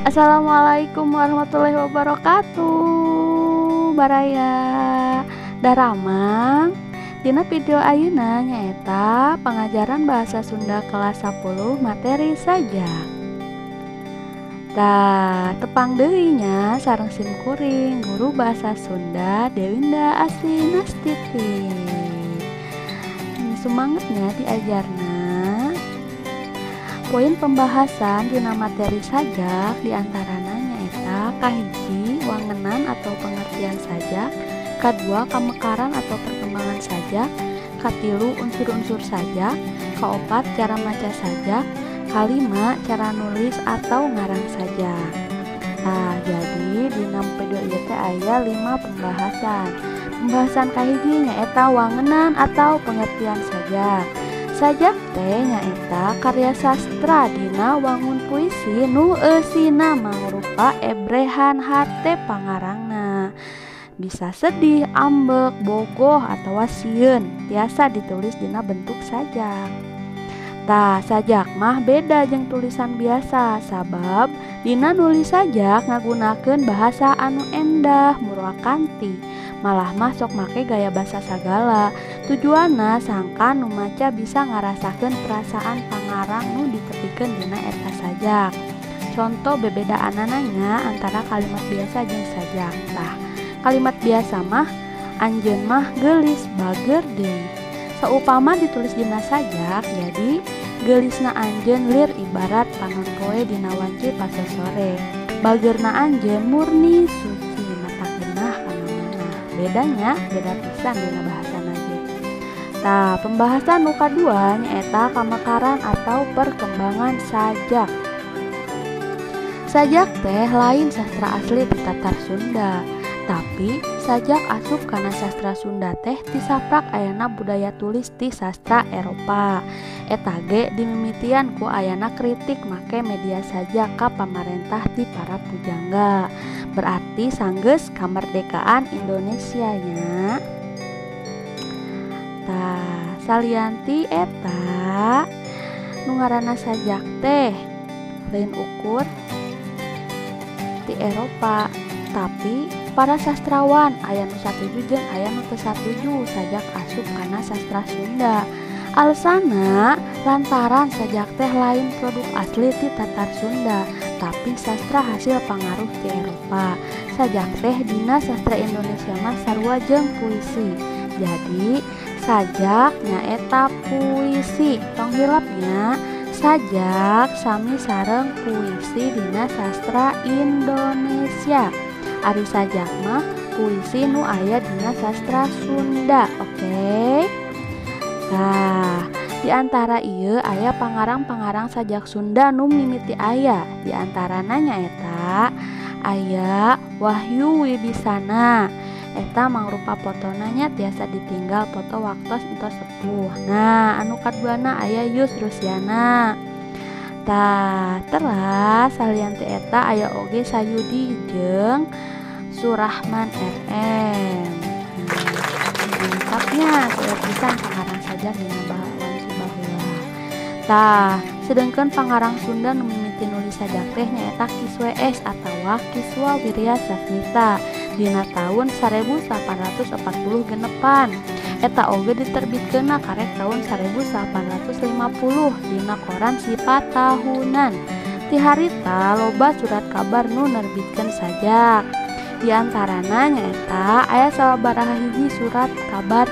Assalamualaikum warahmatullahi wabarakatuh. Baraya Daramang. Dina video ayeuna nyaeta pengajaran bahasa Sunda kelas 10 materi sajak. Tah, tepang deui nya sareng sim kuring guru bahasa Sunda Dewinda Asri Nastiti. Sumangetnya diajarna. Poin pembahasan dina materi sajak diantarana nyaeta kahiji wangenan atau pengertian sajak, kadua kamekaran atau perkembangan sajak, katilu unsur-unsur sajak, kaopat cara maca sajak, kalima cara nulis atau ngarang sajak. Nah, jadi dina video ieu teh aya 5 pembahasan. Pembahasan kahiji nyaeta wangenan atau pengertian sajak. Sajak teh nyaeta karya sastra dina wangun puisi nu eusina mangrupa ebrehan hate pangarangna. Bisa sedih, ambek, bogoh atawa sieun, tiasa ditulis dina bentuk sajak. Tah, sajak mah beda jeung tulisan biasa sabab dina nulis sajak ngagunakeun bahasa anu endah murwakanti. Malah mah sok make gaya basa sagala. Tujuanna sangkan nu maca bisa ngarasakeun perasaan pangarang nu ditepikeun dina eta sajak. Contoh bebedaanana nya antara kalimat biasa jeung sajak. Tah, kalimat biasa mah anjeun mah geulis bager deui. Saupama ditulis dina sajak jadi geulisna anjeun lir ibarat panon poe dina wanci pasosore. Bagerna anjeun murni suci mata genah kana mana. Bedanya beda pisan dina bahasa ge. Tah, pembahasan nu kadua nyaeta kamekaran atau perkembangan sajak. Sajak teh lain sastra asli di Tatar Sunda, tapi sajak asup kana sastra Sunda teh tisaprak ayana budaya tulis ti sastra Eropa. Eta ge dimimitian ku ayana kritik make media sajak ka pamarentah ti para pujangga. Berarti sanggeus kamerdekaan Indonesia nya. Tah, salianti eta nu ngaranna sajak teh lain ukur ti Eropa, tapi para sastrawan aya nu satuju jeung aya nu teu satuju sajak asup kana sastra Sunda. Alesana lantaran sajak teh lain produk asli ti Tatar Sunda, tapi sastra hasil pangaruh ti Eropa. Sajak teh dina sastra Indonesia mah sarua jeung puisi. Jadi sajak nyaeta puisi. Tong hilapnya sajak sami sareng puisi dina sastra Indonesia. Ari sajak mah puisi nu aya dina sastra Sunda. Oke. Tah, di antara ieu aya pangarang-pangarang sajak Sunda nu mimiti aya. Di antarana nyaeta aya Wahyu Wibisana. Eta mangrupa fotona nya tiasa ditinggal foto waktos entos sepuh. Nah, anu kaduana aya Yus Rusiana. Tah, teras salian ti eta aya oge Sayudi jeung Surahman RM. Lengkapnya seueur pisan pangarang sajak dina wanci baheula. Tah, sedengkeun pangarang Sunda nu mimiti nulis sajak teh nyaeta Kiswe S atawa Kiswa Wirya Sasmita dina taun 1840 genepan. Eta oge diterbitkeunna karek taun 1850 dina koran Sifat Tahunan. Ti harita loba surat kabar nu nerbitkeun sajak. Di antarana nyaeta aya sababaraha hiji surat kabar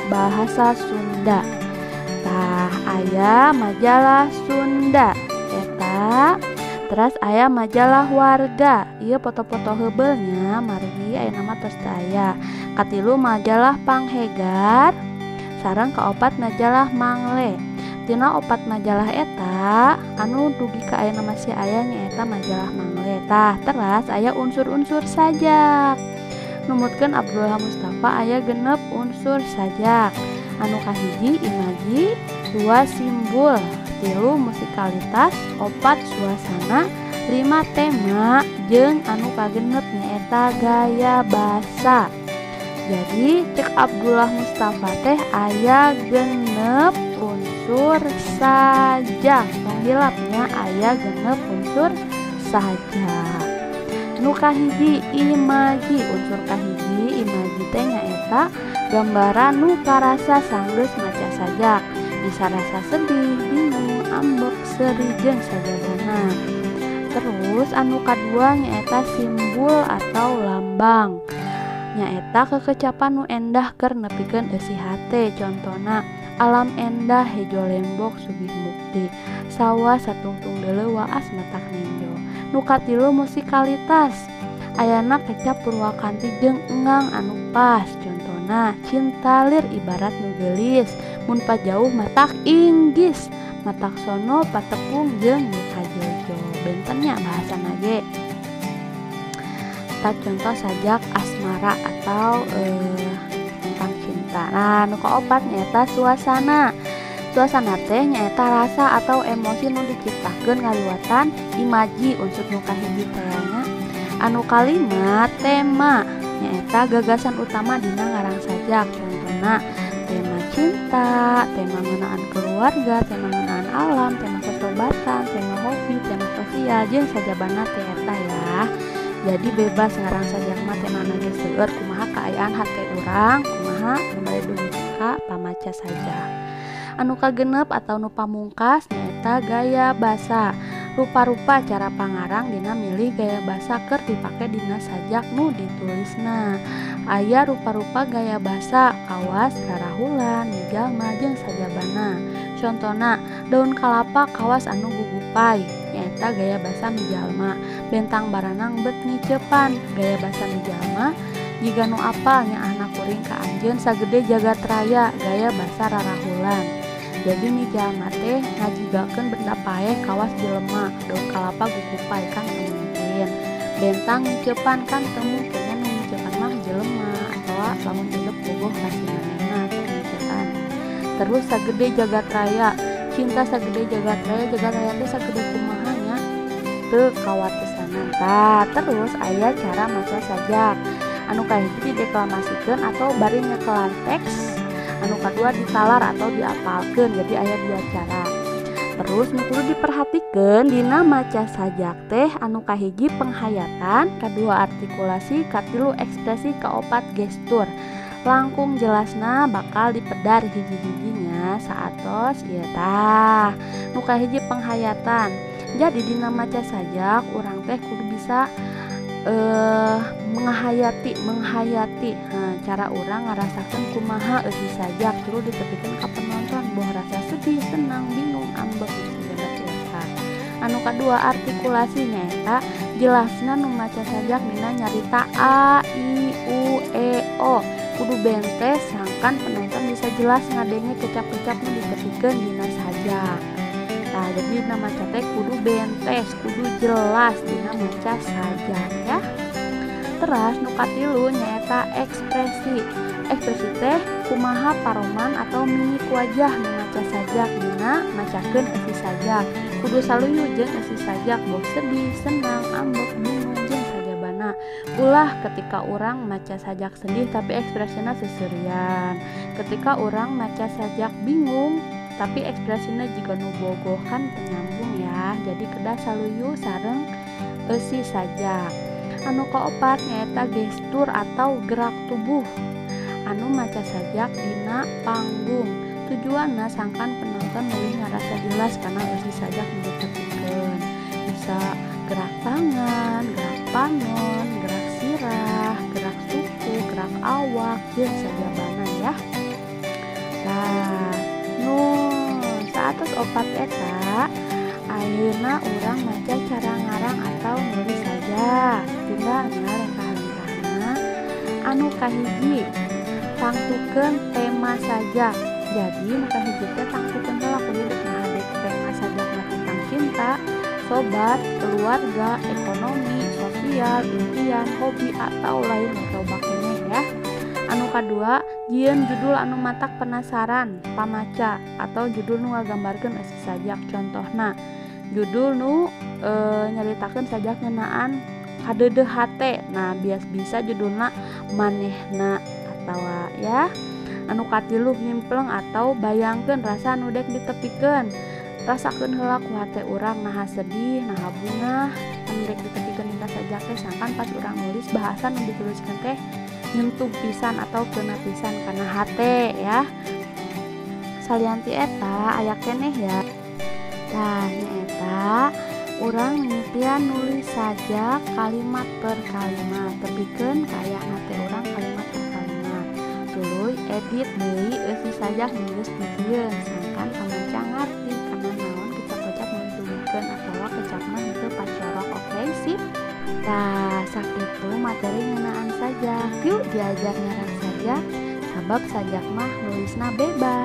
bahasa Sunda. Tah, aya majalah Sunda eta, teras aya majalah Warga. Ieu foto-foto heubeulnya margi aya nama tos teu aya. Katilu majalah Panghegar, sareng kaopat majalah Mangle. Tina opat majalah eta anu dugi ka ayeuna masih aya nyaeta majalah Mangle. Tah, teras aya unsur-unsur sajak. Numutkeun Abdullah Mustafa aya genep unsur sajak. Anu kahiji imaji, 2 simbol, 3 musikalitas, 4 suasana, 5 tema, jeung anu kagenep nyaeta gaya basa. Jadi cek Abdullah Mustafa teh aya genep unsur sajak. Tong hilapnya aya genep unsur sajak. Nu kahiji imaji, unsur kahiji imaji teh nyaeta gambaran nu karasa sanggeus maca sajak, bisa rasa sedih, bingung, ambek, seuri jeung sajabana. Terus anu kadua nyaeta simbol atau lambang, nyaeta kekecapan nu endah keur nepikeun eusi hate. Contona alam endah hejo lembok sugih mukti, sawah satungtung deuleu waas matak nenjo. Nu katilu musikalitas, ayana kecap purwakanti jeung engang anu pas. Contona cinta lir ibarat nu geulis, mun pajauh matak inggis, matak sono patepung jeung nu kajojo. Benten nya bahasana ge. Tah contoh sajak asmara atau tentang cinta. Nah, nu kaopat nyaeta suasana. Suasana teh nyaeta rasa atau emosi nu diciptakeun ngaliwatan imaji unsur nu kahiji teh nya. Anu kalima tema, nyaeta gagasan utama dina ngarang sajak. Contona tema cinta, tema ngeunaan keluarga, tema ngeunaan alam, tema kesobatan, tema hobi, tema sosial jeung sajabana teh eta ya. Jadi bebas ngarang sajak mah temana ge seueur, kumaha kaayaan hate urang, kumaha nu bade dugi ka pamaca sajak. Anu kagenep atau nu pamungkas nyaeta gaya basa. Rupa-rupa cara pangarang dina milih gaya basa keur dipake dina sajak nu ditulisna. Aya rupa-rupa gaya basa kawas rarahulan, mijalma jeung sajabana. Contona daun kalapa kawas anu gugupai nyaeta gaya basa mijalma. Bentang baranang bet ngiceupan gaya basa mijalma. Jiga nu apal nyaahna kuring ka anjeun sagede jagat raya gaya basa rarahulan. Jadi mijalma teh ngajigakeun benda paeh kawas jelema, daun kalapa gugupai kan teu mungkin. Bentang ngiceupan kan teu mungkin nya, nu ngiceupan mah jelema atawa lamun hidup bogoh ka si manehna teh ngiceupan. Terus sagede jagat raya, cinta sagede jagat raya, jagat raya teh sagede kumaha nya teu kawatesanan. Tah, terus aya cara maca sajak. Anu kahiji dideklamasikeun atau bari nyekelan teks, anu kadua ditalar atau diapalkeun. Jadi aya dua cara. Terus nu kudu diperhatikeun dina maca sajak teh anu kahiji penghayatan, kadua artikulasi, katilu ekspresi, kaopat gestur. Langkung jelasna bakal dipedar hiji-hijinya saatos ieu tah. Nu kahiji penghayatan. Jadi dina maca sajak urang teh kudu bisa menghayati. Cara urang ngarasakeun kumaha eusi sajak terus ditepikeun ka penonton boh rasa sedih, senang, bingung, ambek jeung sajabana. Anu kadua artikulasi nyaeta jelasna nu maca sajak dina nyarita a i u e o. Kudu bentes sangkan penonton bisa jelas ngadenge kecap-kecap nu ditepikeun dina sajak. Nah, jadi dina maca teh kudu bentes, kudu jelas dina maca sajak ya. Teras nu katilu nyaeta ekspresi. Ekspresi teh kumaha paroman atau mimik wajah nu maca sajak dina macakeun eusi sajak. Kudu saluyu jeung eusi sajak boh sedih, senang, ambek, bingung jeung sajabana. Ulah ketika urang maca sajak sedih tapi ekspresina seuseurian. Ketika urang maca sajak bingung tapi ekspresina jiga nu bogoh kan teu nyambung ya. Jadi kedah saluyu sareng eusi sajak. Anu kaopat nyaeta gestur atau gerak tubuh anu maca sajak dina panggung. Tujuanna sangkan penonton leuwih ngarasa jelas karena eusi sajak nu ditepikeun. Bisa gerak tangan, gerak panon, gerak sirah, gerak suku, gerak awak jeung sajabana ya. Tah, nu saatos opat eta ayeuna urang maca cara ngarang atau nulis sajak. Tinggal ngalengkah-lengkahna. Anu kahiji tangtukeun tema sajak. Jadi nu kahiji teh tangtukeun heula kudu dek ngahadek tema sajakna tentang cinta, sobat, keluarga, ekonomi, sosial, impian, hobi atau lain loba keneh ya. Anu kadua jieun judul anu matak penasaran pamaca atau judul nu ngagambarkeun eusi sajak. Contohna judul nu nyaritakeun sajak ngeunaan kadeudeuh hate. Nah, bias bisa judulna manehna atawa ya. Anu katilu ngimpleng atau bayangkeun rasa anu dek ditepikeun. Rasakeun heula ku hate urang naha sedih, naha bungah, rek ditepikeun dina sajak teh, sangkan pas urang nulis bahasa nu dituliskeun teh nyentuh pisan atau kena pisan kana hate ya. Salian ti eta aya keneh ya. Tah, nyaeta urang mimitian nulis sajak kalimat per kalimat, tepikeun kayana teh urang kalimat per kalimat, tuluy edit deui eusi sajak nu geus dijieun, sangkan pamaca ngarti kana naon kecap-kecap nu ditulikeun atawa kecapna henteu pacorok. Oke, sip. Tah, sakitu materi ngeunaan sajak. Yuk diajar ngarang sajak, sabab sajak mah nulisna bebas.